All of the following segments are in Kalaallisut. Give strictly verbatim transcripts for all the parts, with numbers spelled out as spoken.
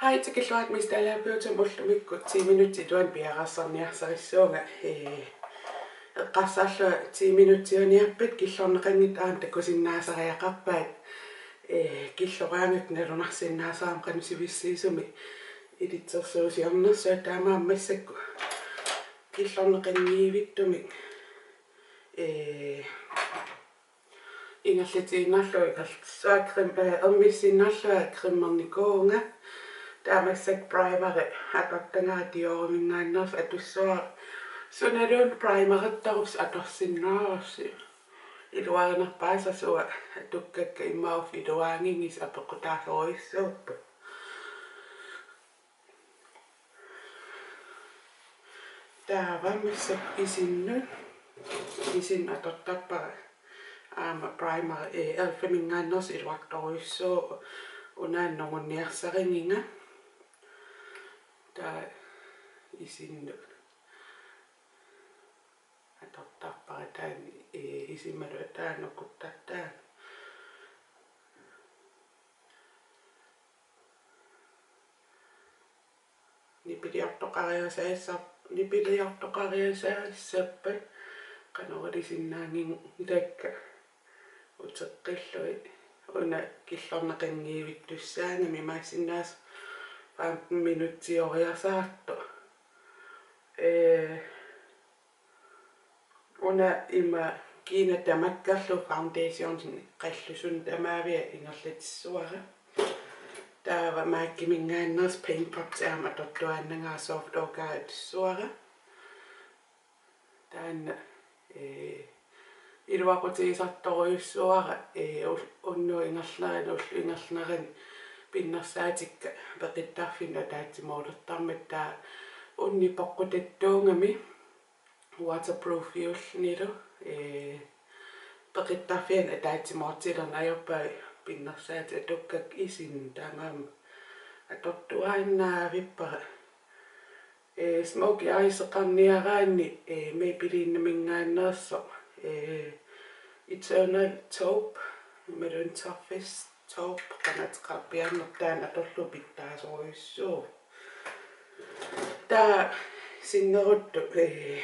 Hej, tikilluarit Miss Dalager Beautymut. Ullumikkut ti minutsit iluanni piareersarniarsarissuunga. Ee, eqqarsarlunga ti minutsiuniarpat killorneqanngitsut aamma takusinnaasariaqarpaat. Ee, killoraangakkit nalunarsinnaasarami qanoq sivissiisumik ilitsersuusiornersunga, taamaammat massakkut killorneqanngivittumik, ee, ingerlatiinnarlugu, ingerlatissuara creme, eh, ermissiinnarlunga cremernikuuvunga. Taava massakkut primeri atortagara Dioriminngaanneersoq atussuara. Sunaluunniit primerertarussi atorsinnaavarsi. Iluarinerpaasarsuaq atukkakka, immaqa iluarinngitsut apeqqutaarsorujussuupput. Taava massakkut isinnut, isinnut atortarpara aamma primer, eh, elfiminngaanneersoq, iluartorujussuuvoq, una nungunniarsarigiga. Taava isinnut atortarpara taanna, eh, isima taanna ukuttartaan. Nipiliortoqariasaasar-, nipiliortoqariasaassappat qanoq ilisinnaannginnakkit uteqqillugit. Una killorneqanngivittussaagami, imaassinnaavoq femten minutsioriasaartoq. Ee, una ima kiinaq tamakkerlugu foundation qallusunut tamaavia ingerlatissuara. Taava MAC-iminngaanneersoq Paint Pops aamma atortuaannagara Soft Ochre atussuara. Taanna, ee, iluaqutigisartorujussuara, ee, ul-, unnuup ingerlanerani, ullup ingerlanerani pinnersaatikka peqittarfinnut ataatsimoortarmata. Taava unni poqqutattuugami waterproofiullunilu, ee, peqittarfianut ataatsimoortilerneq ajorpara pinnersaatit atukkakka. Isinnut taamaammat atortuaannavippara. Ee, smoky eyeseqarniaraanni, ee, Maybellineminngaanneersoq, ee, Eternal Taupe, imaluunniit Toughest Taupe, qanoq ateqarpiarnersoq, taanna atorlugu pitsaasorujussuuvoq. Taava sinneruttut, ee,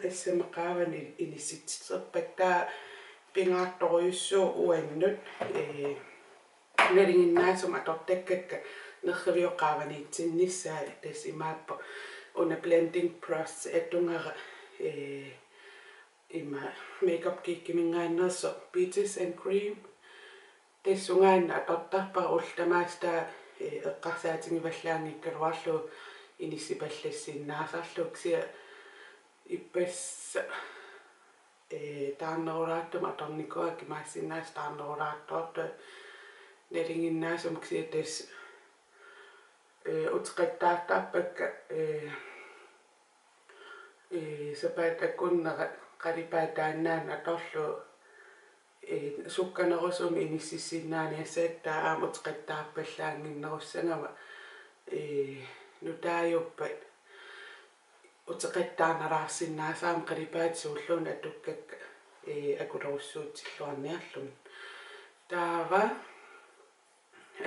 assammik qaavani inissitserpakka, taava pingaartorujussuuvoq uannut, ee, nalinginnaasumik atortakkakka nerriviup qaavaniitsinnissaa. Tassa imaappoq una blending brush atugara, ee, ima Makeup Geekiminngaanneersoq Peaches and Cream. Tassungaannaq atortarpara ullut tamaasa, taava, ee, eqqarsaatigivallaanngikkaluarlugu inissipallassinnaasarlugu, kisianni ippassaq, ee, taarnerulaartumik atornikuuara, imaassinnaavoq taarnerulaartoortoq nalinginnaasumik, kisianni tassa, ee, uteqattaartarpakka, ee, ee, sapaatip akunnera qalipaat taannaannaq atorlugu, ee, sukkanerusumik inississinnaaniassagatta, taava aamma uteqattaarpallaannginnerussagama, ee, nutaajuppat uteqattaarnalaarsinnaasarami qalipaatit suulluunniit atukkakka, ee, akulerussuutilluarniarlugit. Taava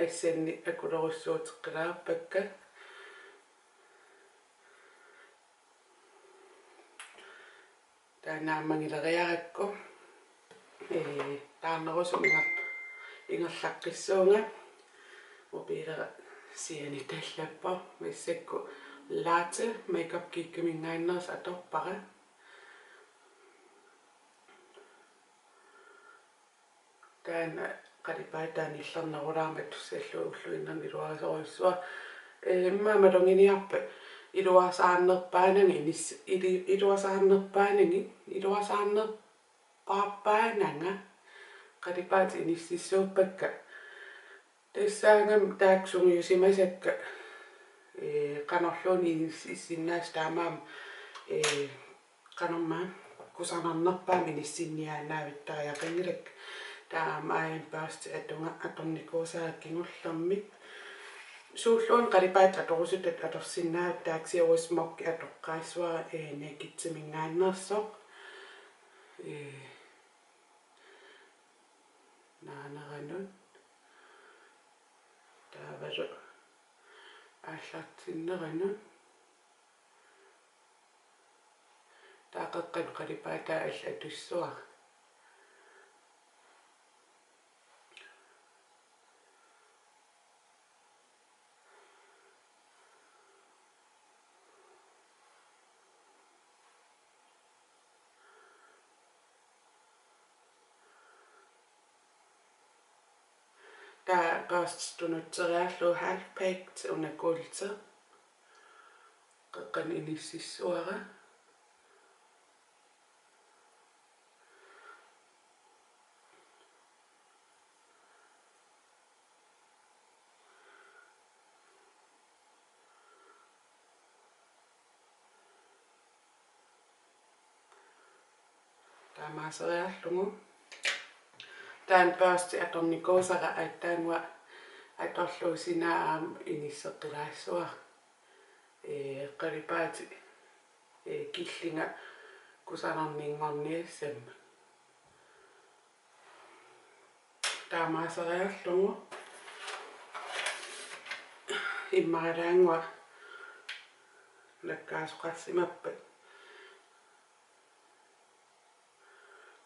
assannik akulerussuuteqqilaarpakka. Taanna naammagileriarakku, ee, taarnerusumik inger-, ingerlaqqissuunga. Mobiilera sianittallappoq. Massakkut Latte Makeup Geekiminngaanneersoq atorpara. Taanna qalipaataa nillernerulaarmat tussallugu ulluinnarni iluarisorujussuara. Ee, immaqa maluginiarpat iluasaarnerpaanani inis-, ili-, iluasaarnerpaanani, iluasaarnerpaarpaananga qalipaatit inississuuppakka. Tassaagami taakku sungiusimasakka, ee, qanorluunniit inissinnaasut, taamaammat, ee, qanormaa kusanarnerpaamik inissinniaannavittariaqanngilakka. Taava aamma iron børsti atunga atornikuusara kingullermik. Suulluunniit qalipaatit atorusutat atorsinnaavat, taava kisianni uanga smoki atoqqaassuara, ee, Nakediminngaanneersoq. Ee, naaneranut. Taavalu aallartinnerunut. Taava qeqqanut qalipaataa alla atussavara. Taava børsti tunutseriarlugu Half Baked una kuulti. Qeqqanut inississavara. Taamaaseriarlugu. Taanna børsti atornikuusara aatsaannguaq atorlugu sinaa aamma inisseqqilaassavara. Ee, qalipaatit, ee, killinga kusanarninngorniassammat. Taamaaseriarlugu immaralaannguaq nakkaasoqarsimappat.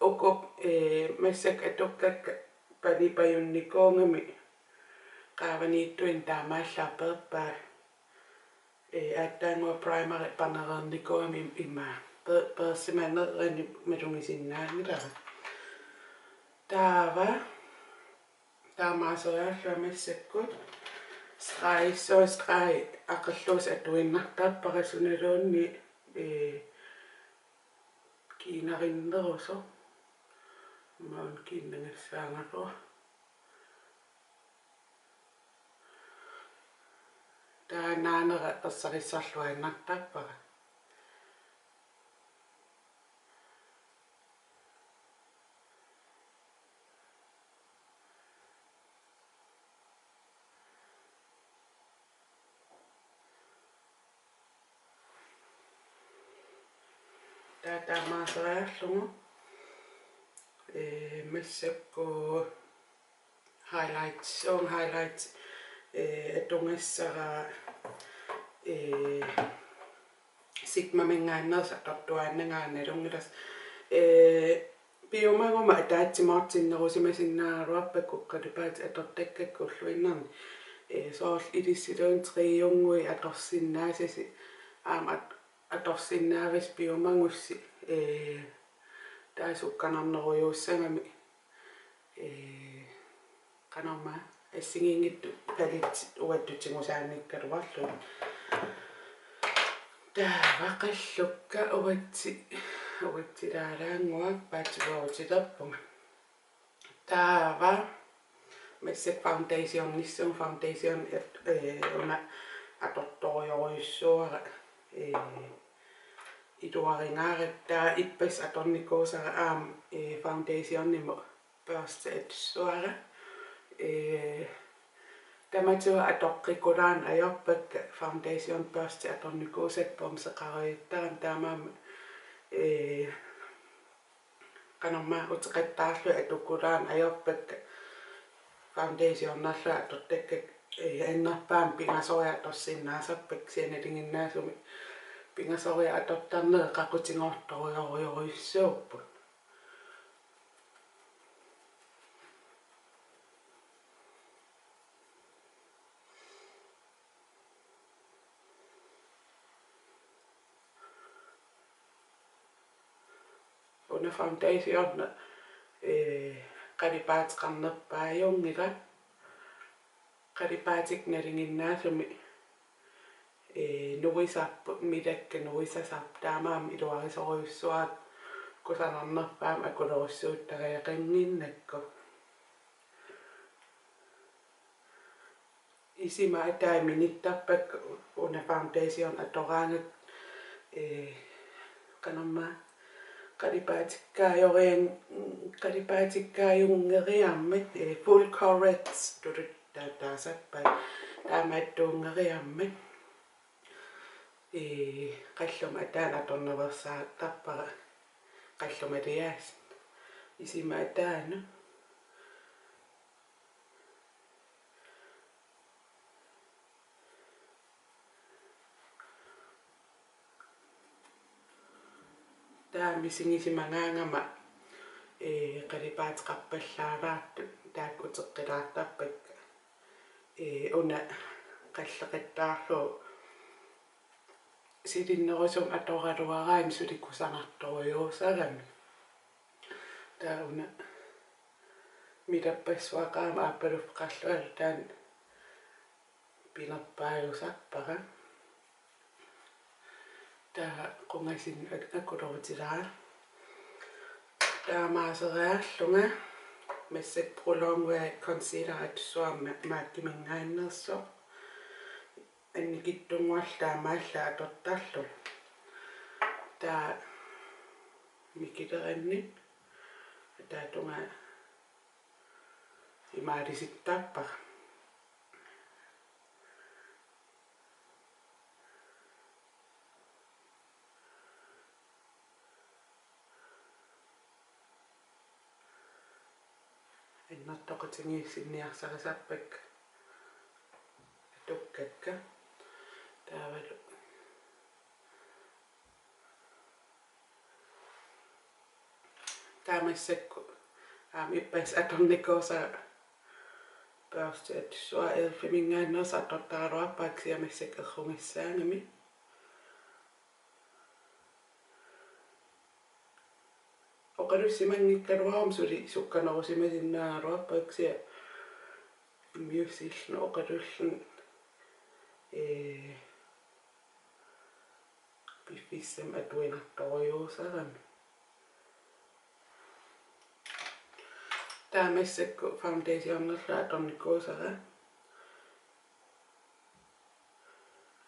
Uku, ee, massakkut atukkakka panipajunnikuugamik qaavaniittuinnaq taamaallaat peerpaat. Ee, aatsaannguaq primeri panereernikuugami ima pe-, peersimanerani malugisinnaanngilara. Taava taamaaseriarlunga massakkut stregissuaq, stregi aqerluusoq atuinnartarpara sunaluunniit, ee, kiinarinnerusoq. Aamma una kiinnagassagaluarlunga. Taava naanera ersarissarluinnartarpara. Taava taamaaseriarlugu, ee, massakkut highlights, soon highlights, ee, atugassara, ee, Sigmaminngaanneersoq atortuaannangaannalunngilas. Ee, piumaguma ataatsimoortinnerusimasinnaagaluarpakka qalipaatit atortakkakka ulluinnarni. Ee, soorlu ilissiluunniit triiunnguit atorsinnaasasi aamma at-, atorsinnaavasi piumagussi, ee, taava sukkanarnerujussuugami, ee, qanormaa assigiinngitsut palettit uattut tigusaanngikkaluarlugit. Taava qallukka uatsi-, uatsilaalaannguaq paatsigoorutilerpunga. Taava massakkut foundationissamut, foundation at-, ee, una atortorujorujussuara, ee, iluarigaara, taava ippassaq atornikuusara aamma, ee, foundationimut børsti atussavara. Ee, tamatigut atoqqikulaarneq ajorpakka foundation børsti atornikuusakka bumseqarujuttaratta, taamaammat, ee, qanormaa uteqattaarlugit atukkulaarneq ajorpakka foundationerlugit atortakkakka, ee, annerpaamik pingasoriarlugit atorsinnaasarpakka, kisianni nalinginnaasumik pingasoriarlugit atortarneri qaqutigoortorujorujorujussuupput. Una foundation, ee, qalipaateqarnerpaajunngilaq. Qalipaatit nalinginnaasumik, ee, nuisarput, milakka nuisasarput, taamaammat iluarisorujussuara kusanarnerpaamik akulerussuuttariaqannginnakku. Isima ataa minittarpakka una foundation atoraangakku, ee, qanormaa, qalipaatikkaajorian-, qalipaatikkaajunngeriarmat, ee, full coverage tuluttut taasarpaat, taamaattuunngeriarmat, ee, qalluma ataanut atornaveersaartarpara, qallumaliaasiit isima ataanut. Taava misigisimagaangama, ee, qalipaateqarpallaalaartut taakku uteqqilaartarpakka, ee, una qalleqattaarlugu silinnerusumik atoraluaraanni suli kusanartorujussuusarami. Taava una milappassuaqarama aappaluffeqarlungalu taanna pinerpaajusarpara. Taava qungasinnut ak-, akulerutilaara. Taamaaseriarlunga massakkut Pro Longwear concealer atussuara MAC-iminngaanneersoq. Annikitsunnguarlu taamaallaat atortarlugu. Taava mikileranni ataatungaa imaalisittarpara. Annertoqutigiissinniarsarisarpakka atukkakka. Taavalu taava massakkut aamma ippassaq atornikuusara børsti atussuara, elf-iminngaanneersoq atortaraluarpara kisianni massakkut errugassaagami. Oqalussimanngikkaluaruma suli sukkanerusimasinnaagaluarpara kisianni immiussilluni oqalulluni, ee, piffissami atuinartorujussuusarami. Taava massakkut foundationerlunga atornikuusara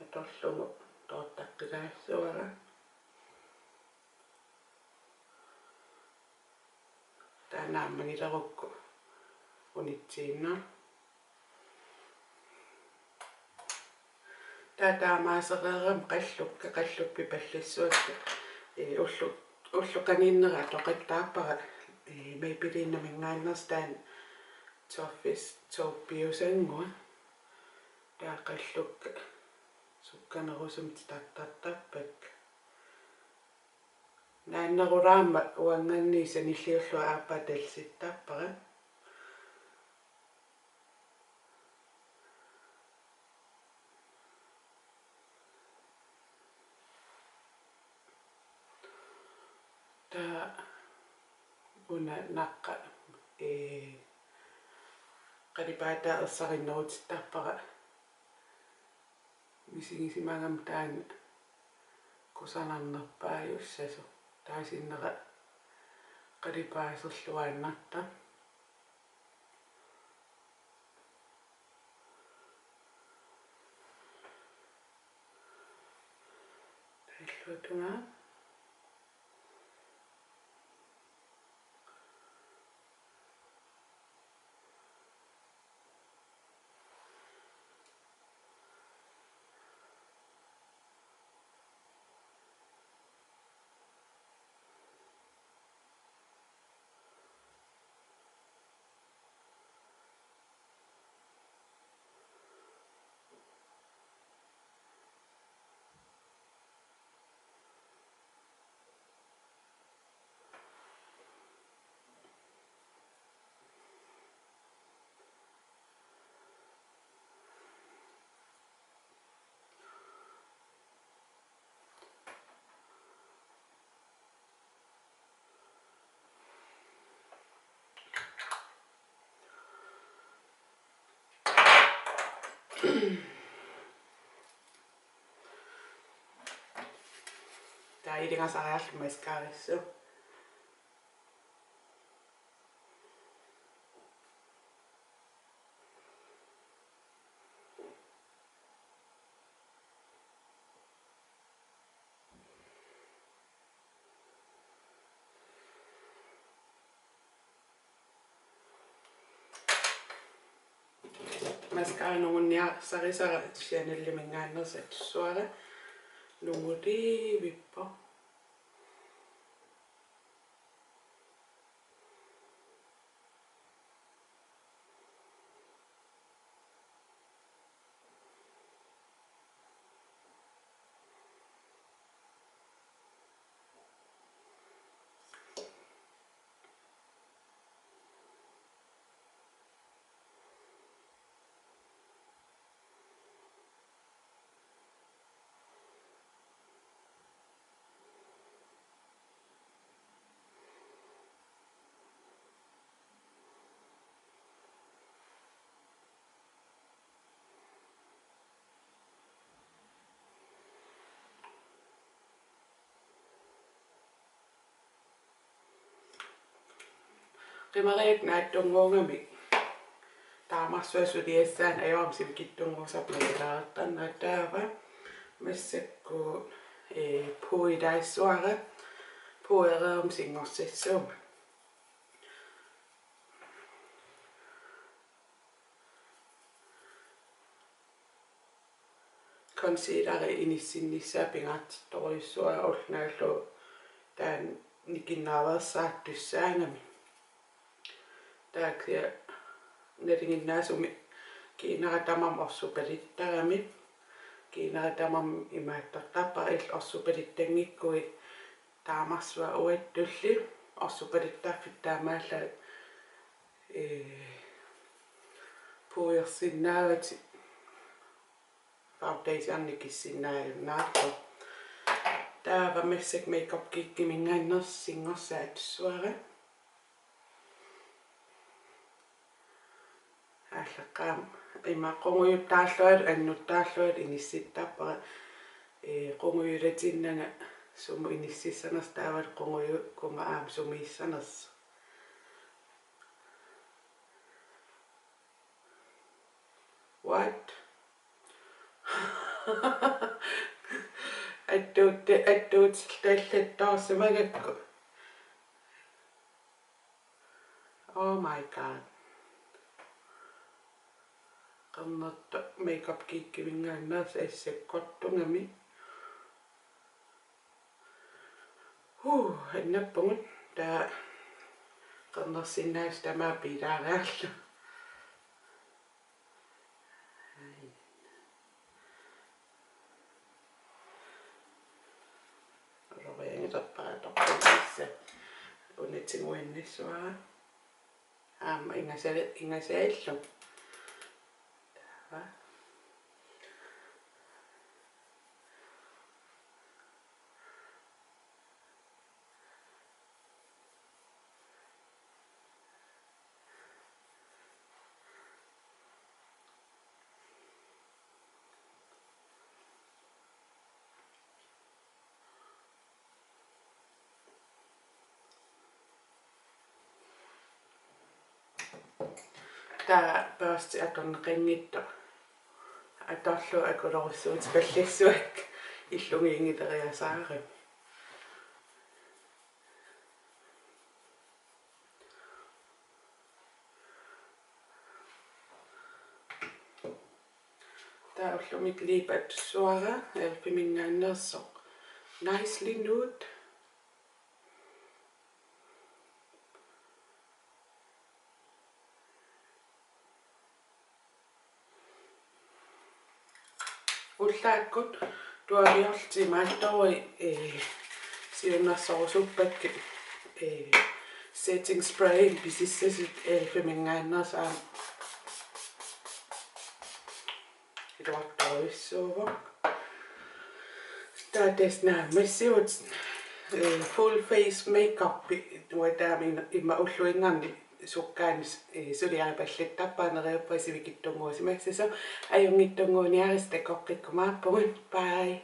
atorlugu toortaqqilaassuara. Taava naammagilerukku unitsiinnaq. Taava taamaasereerama qallukka, qallukka pipallassuakka, ee, ullu-, ulloqanginnera atoqattaarpara, ee, Maybelline-minngaanneersoq taanna Too Faced Taupe-iusannguaq. Taava qallukka sukkanerusumik titartartarpakka. Naannerulaarama uanngaanniit sanilliullunga aappaa tallisittarpara. Taava una naqqap, ee, qalipaataa ersarinnerutittarpara. Misigisimagama taanna kusanarnerpaajussasoq. Taava sinnera qalipaaserluaannartoq. Taava illuatungaa. Taava iligasariarlugu mascarassaaq. Mascara nungunniarsarisara Chaneliminngaanneersoq atussuara, nungulivippoq. Qimerikka naatsunnguugamik taamarsuaq suliassaanut ajorama sivikitsunnguusarput nalunaartarnera. Taava massakkut, ee, pudderiussuara, puddererama singorsassuunga. Concealeri inissinnissaa pingaartittorujussuara ulloq naallugu taanna nikinnaveersaartussaagami. Taava kisianni nalinginnaasumik kiinara tamarmi orsupalittarami. Kiinara tamarmi imaattortarpara, illit orsupalittanngikkuit taamarsuaq uattulli orsupalittarfik taamaallaat, ee, puddersinnaavatit foundationi nikissinnaajunnaarpoq. Taava massakkut Makeup Geekiminngaanneersoq singorsaassuara. Aallaqqaammut ima qungujuttaarlualu annuttaarlualu inissittarpara, ee, qungujulatinnanga sumut inississanersoq taavalu qungujukkuma aamma sumiissanersoq. What? Attuutti-, attuutillallattoorsimagakku. Oh my god. Qernertoq Makeup Geekiminngaanneersoq assakkortugami. Huu, annappugut. Taava qernersinnaasoq tamaat piilaariarlugu. Ai. Ulorianngilaq paatoqqinnissaa. Una tiguinnassuara. Aamma ingasali-, ingasaallunga. Taava. Taava børsti atorneqanngitsoq atorlugu akulerussuutipallassuakka illugiinngileriasaarami. Taava ullumi lip atussuara, elfiminngaanneersoq Nicely Nude. Ullaakkut tuaviorlutit imaattoruit, ee, siunnersorusuppakkit, ee, setting spray pisissasut elfiminngaanneersoq aamma iluartorujussuuvoq. Taava tassa naammassivutit, ee, full face makeup uanga taama ima ulluinnarni sukkaanni, ee, suliaripallattarpara, neriuppunga sivikitsunnguusimassasoq. Ajunngitsunnguuniarisi, takoqqikkumaarpugut. Bye.